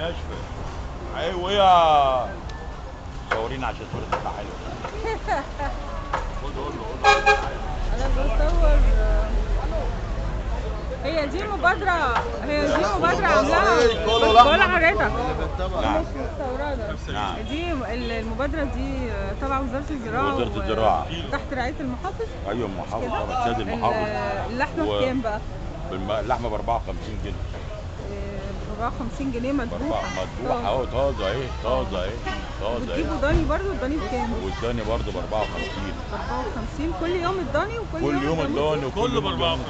ناشفة. ايوه يا صورينا عشان الصورة تطلع حلوة. خد قول له انا بصور. هي دي مبادرة، هي دي مبادرة عاملاها، بقول لحضرتك نعم مش مستوردة. نعم. دي المبادرة دي تبع وزارة الزراعة، وزارة الزراعة. تحت رعاية المحافظ. ايوه المحافظ طبعا، السيد المحافظ. اللحمة بكام بقى؟ اللحمة ب 54 جنيه. ب 54 جنيه مذبوحة. مذبوحة اهو، طازة اهي، طازة اهي، طازة اهي. وتجيبوا ضاني برضه؟ الضاني بكام؟ والضاني برضه ب 54. 54 كل يوم الضاني؟ وكل كل يوم الضاني وكل كله ب 54.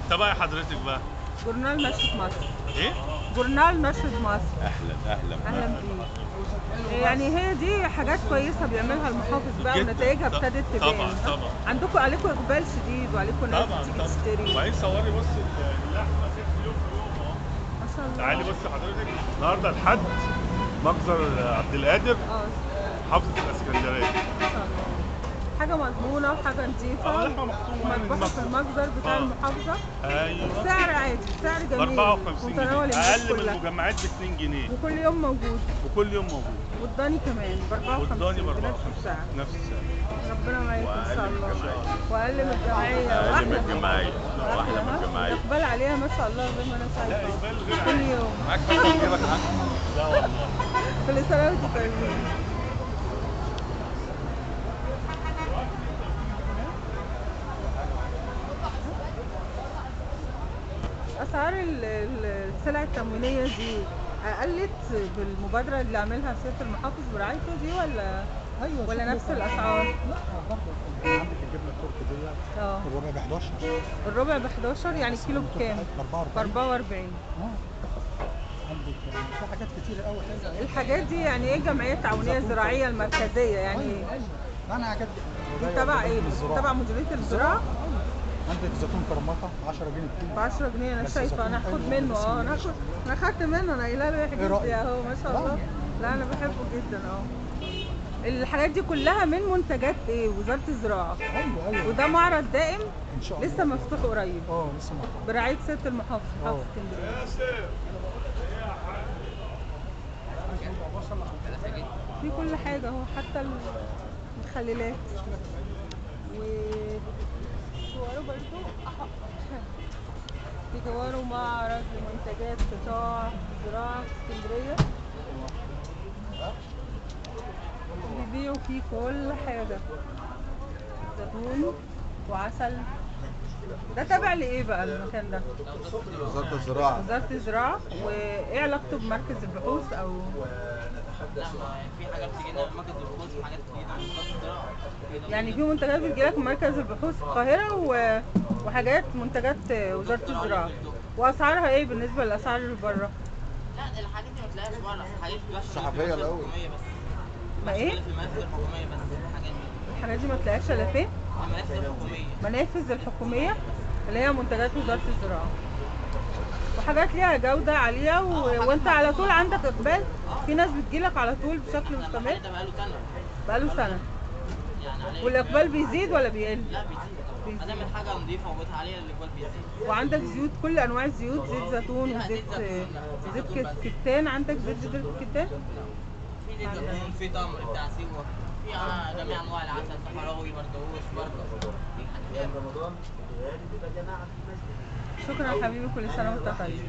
تبع حضرتك بقى؟ جورنال نشرة مصر. ايه؟ جورنال نشرة مصر. اهلا اهلا اهلا بيك. يعني هي دي حاجات كويسة بيعملها المحافظ بقى ونتائجها ابتدت تبان. طبعا طبعا. عندكم عليكم اقبال شديد وعليكم ناس بتيجي تشتري. وبعدين صوري بص اللحمة 6 يوم في يوم اهو. ما شاء الله. تعالي بص حضرتك النهارده الحد مجزر عبد القادر، محافظة الاسكندرية. ما شاء الله. حاجة مضمونه وحاجه نظيفة. لحمه مختومه مذبوحه في المجزر بتاع المحافظة. ايوه. سعر عادي، سعر جميل، 54 جنيه، اقل من المجمعات ب 2 جنيه. وكل يوم موجود. وكل يوم موجود. والضاني كمان ب 54. والضاني ب 54 نفس السعر. ربنا معاكم ان شاء الله. واقل من الجمعية. واقل من الجمعية. واحلى من الجمعية. اقبال عليها ما شاء الله زي ما انا شايفه. لا اقبال غير كل يوم. معاك فاكهة جيبك حاجة؟ لا والله. كل سنة وانتم طيبين. اسعار السلع التموينيه دي قلت بالمبادرة اللي عاملها سيادة المحافظ برعايته دي ولا؟ ايوه. ولا نفس الاسعار؟ لا برضه عندك الجبنة التركي دي الربع ب 11. الربع ب 11 يعني الكيلو بكام؟ ب 44. عندك يعني في حاجات كتير قوي حلوة. الحاجات دي يعني ايه؟ جمعية تعاونية زراعية المركزية يعني. ايوه ايوه. انا حاجات دي تبع ايه؟ تبع مديرية الزراعة. عندك زيتون كرمطه 10 جنيه الكيلو. ب 10 جنيه انا شايفه، انا هاخد منه. انا هاخد، انا خدت منه، انا قايله له يحجز لي اهو. ما شاء الله. لا انا بحبه جدا. الحاجات دي كلها من منتجات ايه؟ وزارة الزراعة. ايوه ايوه. وده معرض دائم ان شاء الله لسه مفتوح قريب. لسه مفتوح برعاية سيادة المحافظ محافظة اسكندرية. في كل حاجة اهو، حتى المخللات و جواره برضو في جواره معرض لمنتجات قطاع الزراعة في اسكندرية، بيبيعوا فيه كل حاجة، زيتون وعسل. ده تابع لإيه بقى المكان ده؟ وزارة الزراعة. وزارة الزراعة. وإيه علاقته بمركز البحوث أو؟ لا في حاجات بتجينا من مركز البحوث وحاجات بتجينا من وزارة الزراعة. يعني في منتجات بتجيلك من مركز البحوث في القاهرة وحاجات منتجات وزارة الزراعة. وأسعارها إيه بالنسبة للأسعار اللي بره؟ لا الحاجات دي ما تلاقيهاش بره، الحاجات دي الصحفية الأول. بس. ما إيه؟ في المنافذ الحكومية بس الحاجات دي. الحاجات دي ما تلاقيهاش إلا فين؟ المنافذ الحكومية. منافذ الحكومية اللي هي منتجات وزارة الزراعة. وحاجات ليها جودة عالية وانت على طول عندك اقبال، في ناس بتجيلك على طول بشكل مستمر. ده بقاله سنة. بقاله سنة. يعني والاقبال بيزيد ولا بيقل؟ لا بيزيد. ما دام الحاجة نظيفة وجودها عالية الاقبال بيزيد. وعندك زيوت، كل انواع الزيوت، زيت زيتون وزيت زيت كتان. عندك زيت بذرة الكتان؟ في زيت زيتون، في تمر بتاع سيوة، في جميع انواع العسل، صحراوي، بردوش برضه. شكرا حبيبي، كل سنة وانت طيب.